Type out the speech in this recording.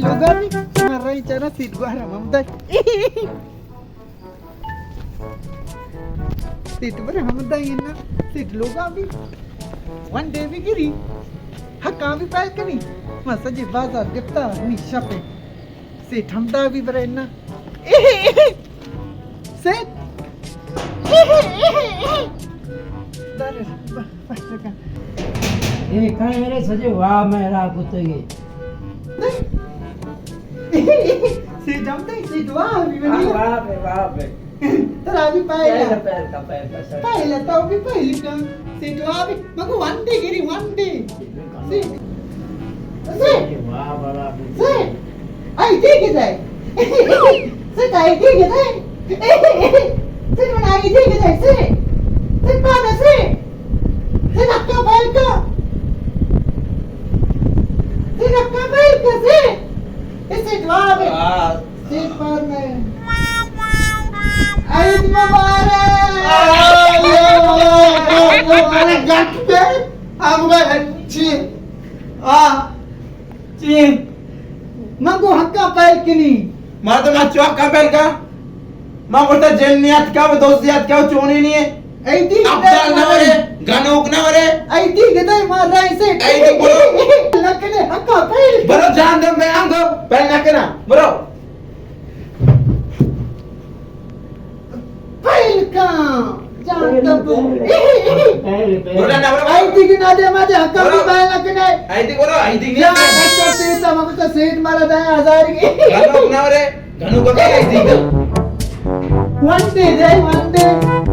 لوگا بھی، مارا ہی چارا سیٹ گوارا ممتا۔ سیٹ برے ہمدا ہی نا، سیٹ لوگا بھی۔ ون ڈے بھی گری، حقا بھی پائے کنی۔ ما سجے بازار گپتا، نی شپے۔ سیٹ ہمدا بھی برے نا۔ سیٹ۔ در، ب-، بس کن۔ اے کائیں میرے سجے واہ میں را کتگی۔ سیٹ ہمدا، سیٹ واہ بھی منی۔ واہ بے، واہ بے۔ ترا بھی پہلا۔ پہلا، پہلا کا، پہلا کا، سر۔ پہلا تو بھی پہلی کا۔ سیٹ واہ بھی، مگو ون ڈے گری، ون ڈے۔ سیٹ۔ سیٹ۔ واہ، بڑا بھی۔ سیٹ۔ آئی ٹھیک ہے۔ سیٹ آئی ٹھیک ہے۔ سیٹ من آئی ٹھیک ہے۔ سیٹ۔ سیٹ پادا سیٹ۔ سیٹ اکا بیل کا۔ سیٹ اکا بیل کا سیٹ۔ اے سیٹ واہ بے۔ واہ۔ سیٹ پر میں۔ عید مبارک۔ آہ، عید مبارک۔ ارے گٹ پہ۔ آ موبائل ہے۔ چی؟ آ۔ چی؟ من گو حقا پہل کنی۔ ما تو ما چو حقا پہل کا۔ ما گوشتا جنیات کا، وہ دوزیات کا، وہ چونی نہیں ہے۔ ایدی ابدال نہ ورے، گنوک نہ ورے۔ ایدی گدے مار رہے سے۔ ایدی برو۔ لکنے حقا پہل۔ برو جان دے میں آنگو، پہل نہ کنا۔ برو۔ پہل کن، جان تبو۔ پہلے، پہلے۔ بولا نہ، بولا۔ آئی تھی کہ نہ دے، ما دے، حقا بھی بولا۔ پہل نہ کنے۔ آئی تھی بولا، آئی تھی یا، نہیں۔ ایسا سیٹ، ہم کو سیٹ مارا دے، ہزار کی۔ گنوک نہ ورے، گنوک کا آئی تھی۔ One day they, one day.